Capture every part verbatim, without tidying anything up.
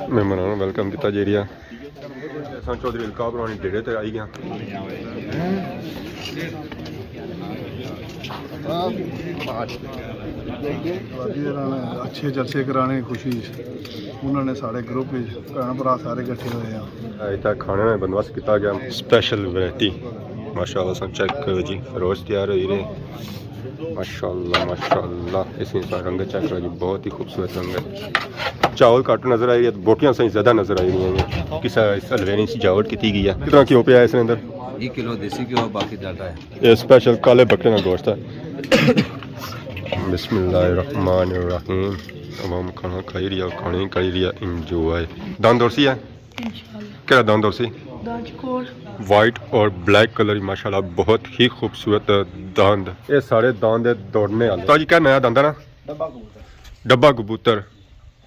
مہماناں نوں ویلکم کیتا جائی رہیا۔ اساں چوہدری القاب رانی ڈیرے تے آئی گیا۔ اچھے جلسے کرانے خوشی وچ، انہاں نے سارے گروپ وچ بھرا بھرا سارے کٹھے ہوئے ہیں۔ اتھا کھانے نا بندوبست کیتا گیا، اسپیشل ورائٹی۔ ماشاءاللہ، سن چیک کرو جی، روز تیار ہوئی رہے۔ ماشاءاللہ، ماشاءاللہ، اس نے سارا رنگ چیک کرو جی، بہت ہی خوبصورت رنگ ہے۔ چاول کٹ نظر آئی ہے، بوٹیاں سائیں زیادہ نظر آئی رہی ہیں۔ کس اس حلوے نے سجاوٹ کیتی گئی ہے؟ کتنا گھیو پیا ہے اس نے اندر؟ ایک کلو دیسی گھیو، باقی ڈالڈا ہے۔ یہ اسپیشل کالے بکرے نا گوشت ہے۔ بسم اللہ الرحمن الرحیم۔ عوام کھانا کھائی رہی ہے، کھانے کھائی رہی ہے، انجوائے۔ داند اور سی ہے؟ انشاءاللہ۔ کہڑا داند اور سی؟ داند چکور۔ وائٹ اور بلیک کلر، ماشاءاللہ، بہت ہی خوبصورت داند۔ یہ سارے داند ہے دوڑنے والے۔ تو جی کیا نیا داند ہے نا؟ ڈبا کبوتر۔ ڈبا کبوتر۔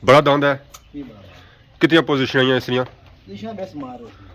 بڑا داند ہے؟ یہ بڑا ہے۔ کتنی پوزیشن آئی ہیں اس دیاں؟ پوزیشن بس مار رہے۔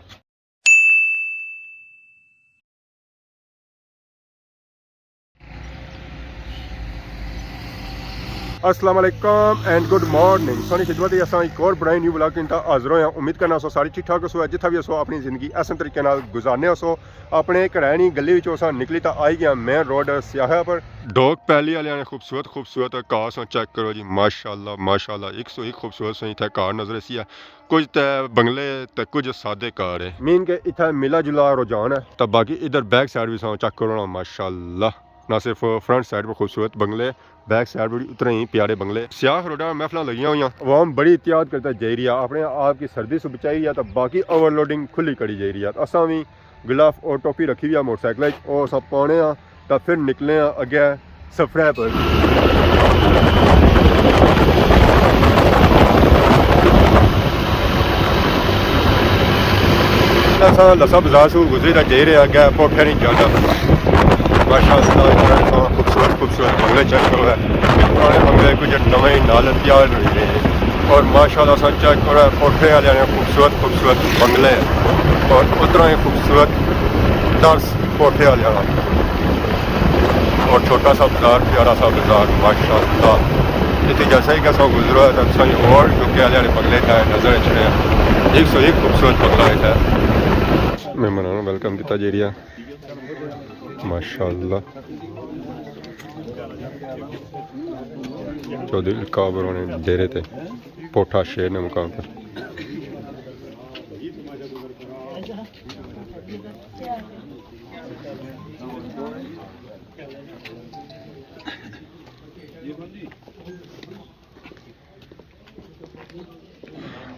السلام علیکم اینڈ گڈ مارننگ۔ سونی خدمت ہے، اساں ایک اور برانڈ نیو ولاگ کن تا حاضر ہوئے ہیں۔ امید کرنا سو سارے ٹھیک ٹھاک ہو سو، جتھا بھی ہو سو اپنی زندگی احسن طریقے نال گزارنے ہو سو۔ اپنے گھرے نی گلی وچ اساں نکلی تا آئی گیا مین روڈ سیاحہ پر۔ ڈوک پیلی والے نے خوبصورت خوبصورت کار سو چیک کرو جی، ماشاءاللہ ماشاءاللہ، ایک سو ایک خوبصورت سو اتھے کار نظر سی ہے۔ کچھ تے بنگلے تے کچھ سادے کار ہے۔ مین کہ اتھا ملا جلا رجحان ہے۔ تے باقی ادھر بیک سائیڈ بھی ساں چیک کرو نا، ماشاءاللہ، نہ صرف فرنٹ سائیڈ پر خوبصورت بنگلے، بیک سائیڈ پر اتنے ہی پیارے بنگلے۔ سیاہ روڈاں محفلاں لگیاں ہوئیاں۔ عوام بڑی احتیاط کرتا جائی رہی ہے، اپنے آپ کی سردی سے بچائی رہی ہے، تے باقی اوور لوڈنگ کھلی کری جائی رہی ہے۔ اساں بھی گلف اور ٹوپی رکھی ہوئی ہے موٹر سائیکل وچ، او اساں پانے آں۔ تاں پھر نکلے آں اگے سفرے پر۔ اساں لسا بازار سوں گزری تاں جائی رہے اگے پوٹھے نی جانا۔ ماشاءاللہ، خوبصورت خوبصورت بنگلے چیک کرو ہے۔ پرانے بنگلے کچھ نویں نال تیار ہوئی رہے ہیں۔ اور ماشاءاللہ، اساں چیک کرو ہے، پوٹھے والے نے خوبصورت خوبصورت بنگلے اور اتنا ہی خوبصورت طرز پوٹھے والے والا۔ اور چھوٹا سا بازار، پیارا سا بازار، ماشاءاللہ۔ اتھے جیسا ہی کہ اساں گزرو ہے، تاں اساں اور یوکے والے بنگلے تے نظر اچھنے ہیں۔ ایک سو ایک خوبصورت بنگلہ ہے۔ مہماناں نوں ویلکم کیتا جائی رہیا۔ ماشاءاللہ۔ چوہدری القاب ہوراں نے ڈیرے تے پوٹھا شیر نے مقام پر۔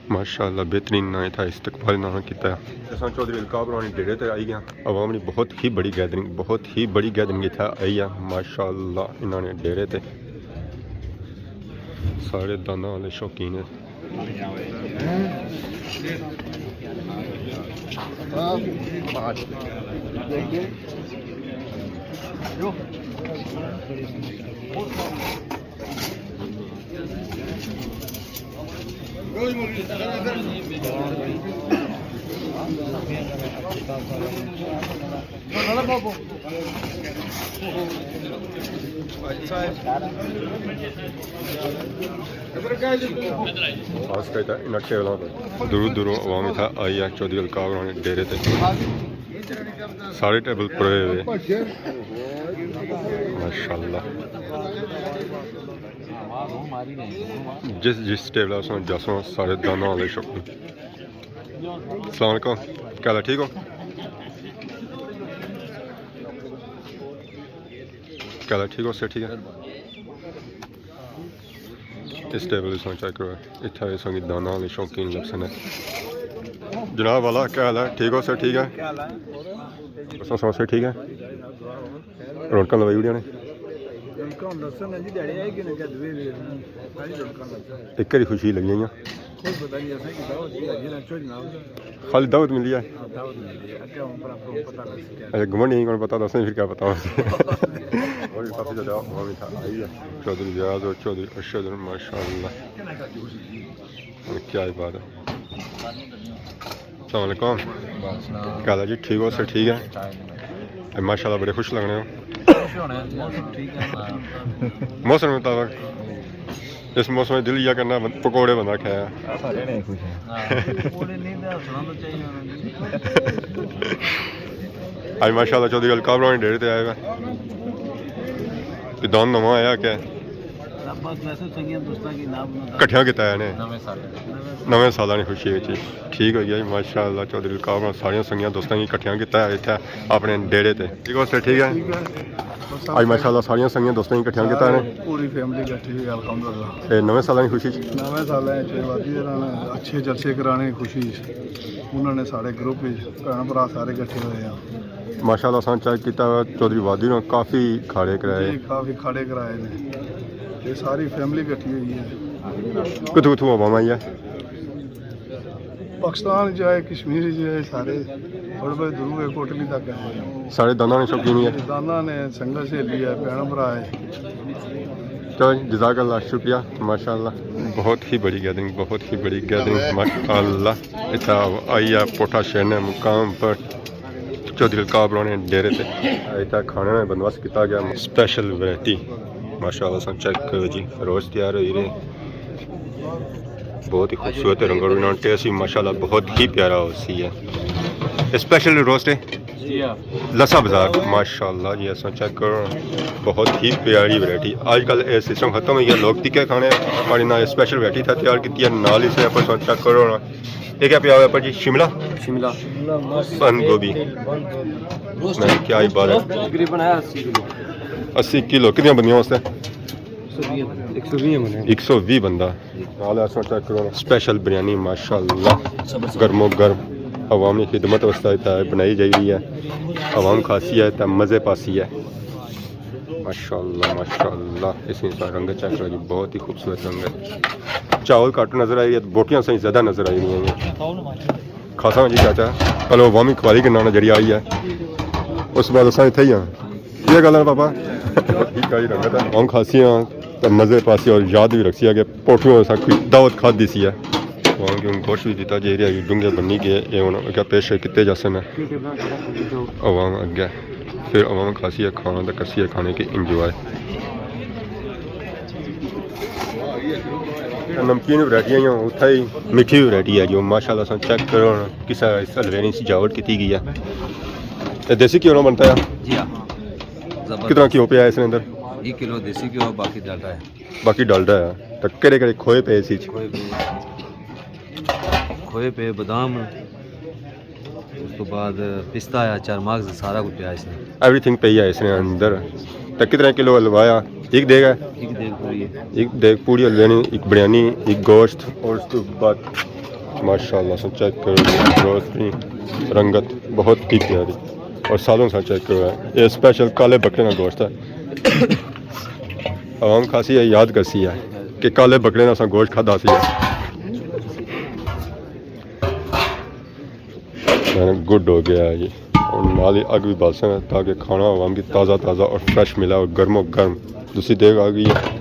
ماشاءاللہ، بہترین ناں اتھا استقبال ناں کیتا ہے۔ اساں چوہدری القاب ہوراں نے ڈیرے تے آئی گیا۔ عوام نی بہت ہی بڑی گیدرنگ، بہت ہی بڑی گیدرنگ اتھا آئی ہے۔ ماشاءاللہ، انہاں نے ڈیرے تے سارے دانداں والے شوقین ہیں۔ خاص کر تے انہاں ٹیبلاں پر دوروں دوروں عوام اتھا آئی ہے چوہدری القاب ہوراں نے ڈیرے تے۔ سارے ٹیبل پرے ہوئے۔ ماشاءاللہ۔ جس جس ٹیبل اساں جاساں سارے دانداں والے شوقین۔ السلام علیکم، کیا حال ہے؟ ٹھیک ہو؟ کیا حال ہے؟ ٹھیک ہو؟ سر ٹھیک ہے؟ اس ٹیبل اساں چیک کرو، اتھا اساں کی دانداں والے شوقین لبسن ہے۔ جناب والا، کیا حال ہے؟ ٹھیک ہو سر؟ ٹھیک ہے؟ اساں سب سے ٹھیک ہے؟ رونقاں لوائی اڑیاں نے۔ رونقاں ہن دسن جی، دیہاڑے آئے کہ نہ کیا دوئے وی، ساری رونقاں لگیاں۔ ایک ہی خوشی لگی ہیں۔ کوئی پتہ نہیں، اساں کی دعوت دی ہے، جنہاں چوج نام۔ خالی دعوت ملی ہے؟ ہاں، دعوت ملی ہے۔ اگے ہن پر آپ کو پتہ لگ سکیا۔ اچھا، گمنڈ نہیں، کون پتہ، دسنے پھر کیا پتہ ہو۔ اور بھی کافی زیادہ عوام اتھا آئی ہے۔ چوہدری ریاض اور چوہدری ارشد، ماشاءاللہ۔ کیا ہی بات ہے۔ السلام علیکم۔ وعلیکم السلام۔ کیا حال ہے جی؟ ٹھیک ہو سر؟ ٹھیک ہے؟ اے ماشاءاللہ بڑے خوش لگنے ہو۔ خوش ہونے، موسم ٹھیک ہے نا۔ موسم مطابق۔ اس موسم وچ دل ایا کرنا بن-، پکوڑے بندہ کھایا۔ سارے نے خوش ہیں۔ ہاں، پکوڑے نہیں تے ہسنا تو چاہیے ہونا جی۔ اج ماشاءاللہ چودھری القاب ہوراں نے ڈیرے تے آئے ہوئے۔ کہ دان نواں آیا کیا؟ بس ویسے سنگیاں دوستاں کی نام نہ کٹھیاں کیتا ہے نے۔ نویں سال۔ نویں سالاں نی خوشی وچ۔ ٹھیک ہو گیا جی، ماشاءاللہ چودھری القاب ہوراں ساریاں سنگیاں دوستاں کی کٹھیاں کیتا ہے اتھے اپنے ڈیرے تے۔ ٹھیک ہو سر، ٹھیک ہے؟ ٹھیک ہے۔ اج ماشاءاللہ ساریاں سنگیاں دوستاں کی کٹھیاں کیتا ہے نے۔ سارے پوری فیملی کٹھی ہوئی ہے، الحمدللہ۔ اے نویں سالاں نی خوشی چ؟ نویں سالاں چ وادی دے رہنا، اچھے جلسے کرانے دی خوشی چ۔ انہاں نے سارے گروپ وچ بھین بھرا سارے کٹھے ہوئے ہیں۔ ماشاءاللہ، اساں چیک کیتا چودھری وادی نے کافی کھاڑے کرائے۔ جی، کافی کھاڑے کرائے نے۔ یہ ساری فیملی کٹھی ہوئی ہے۔ کتھوں کتھوں عوام آئی ہے؟ پاکستان چ آئے، کشمیر چ آئے، سارے تھوڑے بہت دور ہے، کوٹلی تک آئے۔ سارے دانداں نے شوقین ہی ہے۔ دانداں نے، سنگت سہیلی ہے، بھین بھرا ہے۔ چلو جی، جزاک اللہ، شکریہ، ماشاءاللہ۔ بہت ہی بڑی گیدرنگ، بہت ہی بڑی گیدرنگ، ماشاءاللہ۔ اتھا آئی ہے پوٹھا شہر نے مقام پر چودھری القاب ہوراں نے ڈیرے تے۔ اتھا کھانے نا بندوبست کیتا گیا، اسپیشل ورائٹی، ماشاءاللہ، سن چیک کرو جی، روز تیار ہوئی رہے۔ بہت ہی خوبصورت رنگ اور انہاں ٹیسٹ بھی ماشاءاللہ بہت ہی پیارا ہو سی ہے۔ اسپیشل روسٹ ہے؟ جی ہاں۔ لسا بازار، ماشاءاللہ جی، اساں چیک کرو، بہت ہی پیاری ورائٹی۔ آج کل یہ سسٹم ختم ہو گیا، لوگ تکے کھانے، پر انہاں اسپیشل ورائٹی تھا تیار کیتی ہے، نال اس نے پر چیک کرو نا۔ یہ کیا پیا ہوا پر جی؟ شملہ؟ شملہ۔ بند گوبھی۔ میں کیا ہی بات ہے۔ تقریباً ہے اسی کلو۔ اسی کلو۔ کتنیاں بندیاں واسطے؟ ایک سو ویہہ بندے۔ ایک سو ویہہ بندہ۔ نال اساں چیک کرو، اسپیشل بریانی ماشاءاللہ، گرم و گرم عوام کی خدمت واسطے اتھا بنائی جائی رہی ہے۔ عوام کھاسی ہے تے مزے پاسی ہے۔ ماشاءاللہ، ماشاءاللہ، اس نے سارا رنگ چیک کرو جی، بہت ہی خوبصورت رنگ ہے۔ چاول گھٹ نظر آئی رہے، بوٹیاں سائیں زیادہ نظر آئی رہی ہیں۔ کھاساں جی چاچا، پہلے عوامی قوالی کے نام جڑی آئی ہے، اس بعد اساں اتھے ہی ہاں۔ یہ گل ہے پاپا، ٹھیک ہے جی، رنگت ہے۔ عوام کھاسی ہاں تے مزے پاسی اور یاد بھی رکھسی ہے کہ پوٹھیاں اساں کوئی دعوت کھادی سی ہے۔ عوام کی ہن گوشت بھی دیتا جائی رہیا، ڈونگے بنی گئے، یہ ہن اگے پیش کیتے جاسن۔ عوام اگے، پھر عوام کھاسی ہے کھانا تے کرسی ہے کھانے کی انجوائے۔ نمکین ورائٹی ہے، اتھا ہی میٹھی ورائٹی ہے جو ماشاءاللہ سن چیک کرو نا، کس حلوے نی سجاوٹ کیتی گئی ہے۔ یہ دیسی گھیو نال بنتا ہے؟ جی ہاں۔ زبردست۔ کتنا گھیو پیا ہے اس نے اندر؟ ایک کلو دیسی گھیو، باقی ڈالڈا ہے۔ باقی ڈالڈا ہے۔ تو کہڑے کہڑے کھوئے پے اسی چ؟ کھوئے پے، کھوئے پے، بادام، اس تو بعد پستہ آیا، چار مغز، سارا کچھ پیا اس نے۔ ایوری تھنگ پئی ہے اس نے اندر۔ تو کتنا کلو حلوا آیا؟ ایک دیگ ہے؟ ایک دیگ پوری ہے۔ ایک دیگ پوری حلوے نی، ایک بریانی، ایک گوشت، اور اس تو بعد ماشاءاللہ سن چیک کرو، گوشت نی رنگت بہت ہی پیاری۔ اور سالن سن چیک کرو، یہ اسپیشل کالے بکرے نا گوشت ہے۔ عوام کھاسی ہے، یاد کرسی ہے کہ کالے بکرے نا اساں گوشت کھادا سی ہے۔ یعنی گڈ ہو گیا ہے جی۔ اور نال ہی اگ بھی بالسن تاکہ کھانا عوام کی تازہ تازہ اور فریش ملا اور گرم و گرم۔ دوسری دیگ آ گئی ہے،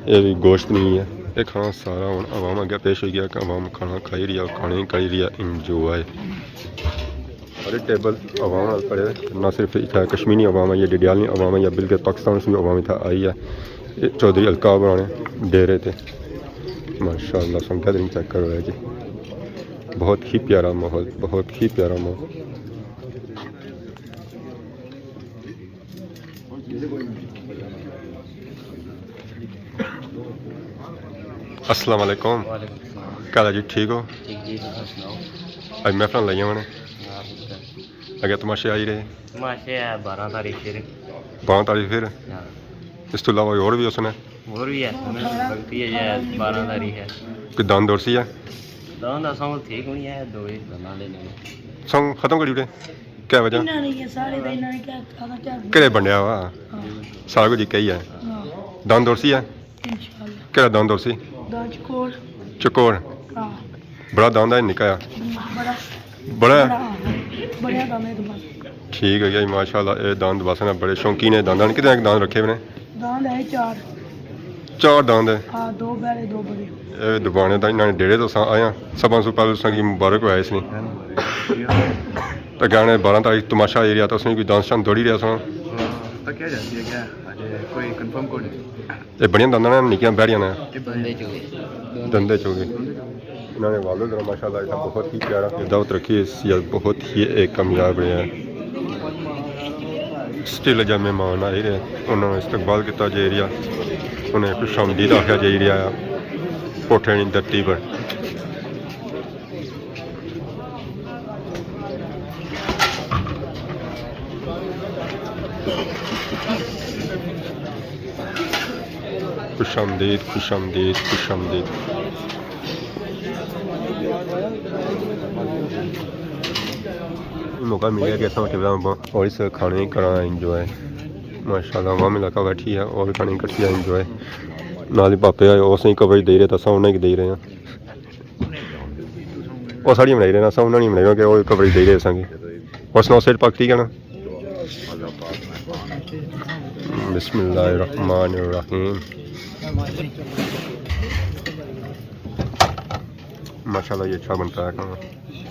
یہ بھی گوشت نہیں ہے۔ یہ کھانا سارا ہن عوام اگے پیش ہو گیا کہ عوام کھانا کھائی رہی ہے اور کھانے ہی کھائی رہی ہے، انجوائے۔ سارے ٹیبل عوام نال بھرے، نہ صرف اتھا کشمیری عوام آئی ہے، ڈڈیال نی عوام آئی ہے، بلکہ پاکستان سے بھی عوام اتھا آئی ہے۔ یہ چودھری القاب ہوراں نے ڈیرے تے ماشاءاللہ سنگت گیدرنگ چیک کرو ہے جی، بہت ہی پیارا ماحول، بہت ہی پیارا ماحول۔ السلام علیکم۔ وعلیکم السلام۔ کیا حال ہے جی، ٹھیک ہو؟ ٹھیک جی، تساں سناؤ؟ اج محفلاں لائیاں ہونے؟ ہاں، بالکل۔ اگے تماشے آئی رہے؟ تماشے ہے بارہ تاریخ پھر۔ بارہ تاریخ پھر؟ ہاں۔ اس تو علاوہ کوئی اور بھی اس نے؟ اور بھی ہے، ہن لگتی ہے یہ بارہ تاریخ ہے۔ کوئی داند دورسی ہے؟ داند اساں کول ٹھیک ہونی ہے، دو ہی دانداں لینے۔ سانگ ختم کری اٹھے؟ کیا وجہ؟ انہاں نے یہ سارے تے انہاں نے کیا کہا، کیا کہڑے بنڈیا ہوا؟ ہاں۔ سارا کچھ ایک ہی ہے۔ ہاں۔ داند دورسی ہے؟ انشاءاللہ۔ کہڑا داند دورسی؟ داند چکور۔ چکور؟ ہاں۔ بڑا داند ہے نکا ہے؟ بڑا۔ بڑا ہے؟ بڑا، ہاں۔ بڑا داند ہے تو بس۔ ٹھیک ہے جی، ماشاءاللہ، اے داند واسطے نا بڑے شوقین ہے دانداں نے۔ کتنے داند رکھے ہوئے نے؟ داند ہے چار۔ چار داند ہے؟ ہاں، دو بہرے، دو بڑے۔ اے دبانے دا انہاں نے ڈیرے تو ساں آیا، سباں سو پہلے تساں کی مبارک ہوئے اس نے۔ تے گانے بارہ تاریخ تماشا ایریا تو اس نے کوئی داند شاند دوڑی رہیا ساں۔ ہاں، تو کیا جانتی ہے کیا؟ اجے کوئی کنفرم کوئی نہیں۔ اے بڑیاں دنداں نے، نکیاں بہڑیاں نے؟ دندے چوگے۔ دندے چوگے۔ انہاں نے والد ذرا ماشاءاللہ اتھا بہت ہی پیارا دعوت رکھی ہے، اس یا بہت ہی ایک کامیاب رہیا ہے۔ سٹل جا مہمان آئے رہے، انہاں نے استقبال کیتا جائی رہیا، انہیں خوش آمدید آخیا جائی رہیا ہے پوٹھے نی دھرتی پر۔ خوش آمدید، خوش آمدید، خوش آمدید۔ موقع ملیا کہ اساں ٹیبل اور اس کھانے ہی کراں انجوائے۔ ماشاءاللہ عوام علاقہ بیٹھی ہے اور کھانے کرتی ہے انجوائے۔ نال ہی پاپے آئے، اس نے کوریج دے رہے تو اساں انہیں کی دے رہے ہیں۔ وہ ساڑی بنائی رہے نا، اساں انہاں نی بنائی رہے کہ وہ کوریج دے رہے اساں کی۔ اور سناؤ سیٹ پاک ٹھیک ہے نا؟ بسم اللہ الرحمن الرحیم۔ ماشاءاللہ یہ اچھا بنتا ہے کھانا۔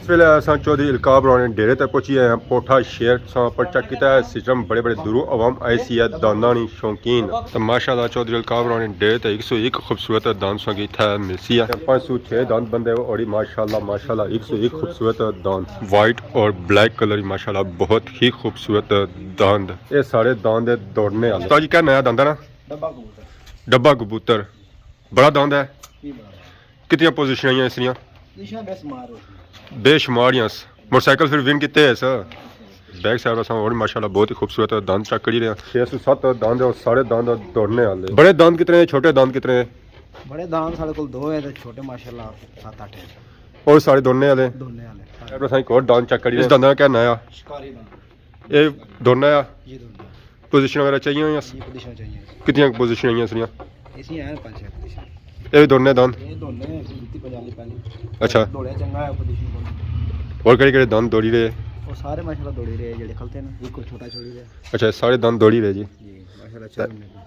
اس ویلے اساں چوہدری القاب ہوراں نے ڈیرے تے پہنچی آئے ہیں۔ پوٹھا شہر تساں پر چیک کیتا ہے، سسٹم بڑے بڑے دوروں عوام آئی سی ہے، دانداں نی شوقین۔ تو ماشاءاللہ چوہدری القاب ہوراں نے ڈیرے تے ایک سو ایک خوبصورت داند تساں کی اتھا ملسی ہے۔ پانچ سو چھ داند بندے اور ماشاءاللہ، ماشاءاللہ ایک سو ایک خوبصورت داند، وائٹ اور بلیک کلر، ماشاءاللہ بہت ہی خوبصورت داند۔ اے سارے داند دوڑنے والے۔ استاد جی کیا نیا داند ہے نا؟ ڈبا کبوتر۔ ڈبا کبوتر۔ بڑا داند ہے؟ یہ بڑا ہے۔ کتنیاں پوزیشناں آئیاں اس دیاں؟ پوزیشناں بے شمار ہو۔ بے شمار ہی اس۔ موٹر سائیکل پھر ون کیتے ہے سر؟ بیک سائیڈ اساں اور ماشاءاللہ بہت ہی خوبصورت داند چیک کری رہے ہیں۔ چھ سو ست داند ہے اور سارے داند دوڑنے والے۔ بڑے داند کتنے ہیں، چھوٹے داند کتنے ہیں؟ بڑے داند ساڑے کول دو ہیں تے چھوٹے ماشاءاللہ ست اٹھ ہیں۔ اور سارے دوڑنے والے؟ دوڑنے والے۔ اور اساں ایک اور داند چیک کری رہے ہیں۔ اس داند دا کیا ناں ہے؟ شکاری داند۔ اے دوڑنا آ؟ یہ دوڑنا۔ پوزیشن وغیرہ چاہیے ہوئی اس؟ یہ پوزیشن چاہیے۔ کتنیاں پوزیشن آئیاں اس دیاں؟ اس میں ہیں پانچ چھ پوزیشن۔ اے بھی دوڑنے داند؟ یہ دوڑنے ہیں، اس میں جتی پجالی پہلی۔ اچھا۔ دوڑے چنگا ہے پوزیشن کو۔ اور کہڑے کہڑے داند دوڑی رہے؟ وہ سارے ماشاءاللہ دوڑی رہے، جڑے کھلتے ہیں نا، ایک کو چھوٹا چھوڑی رہے۔ اچھا، سارے داند دوڑی رہے جی؟ جی، ماشاءاللہ اچھا۔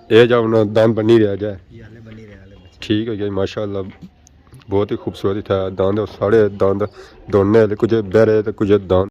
اے جا ہن داند بنی رہا جا؟ یہ حالے بنی رہے، حالے بچے۔ ٹھیک ہے جی، ماشاءاللہ۔ بہت ہی خوبصورت اتھا داند ہے، سارے داند دوڑنے والے، کچھ بہرے تے کچھ داند۔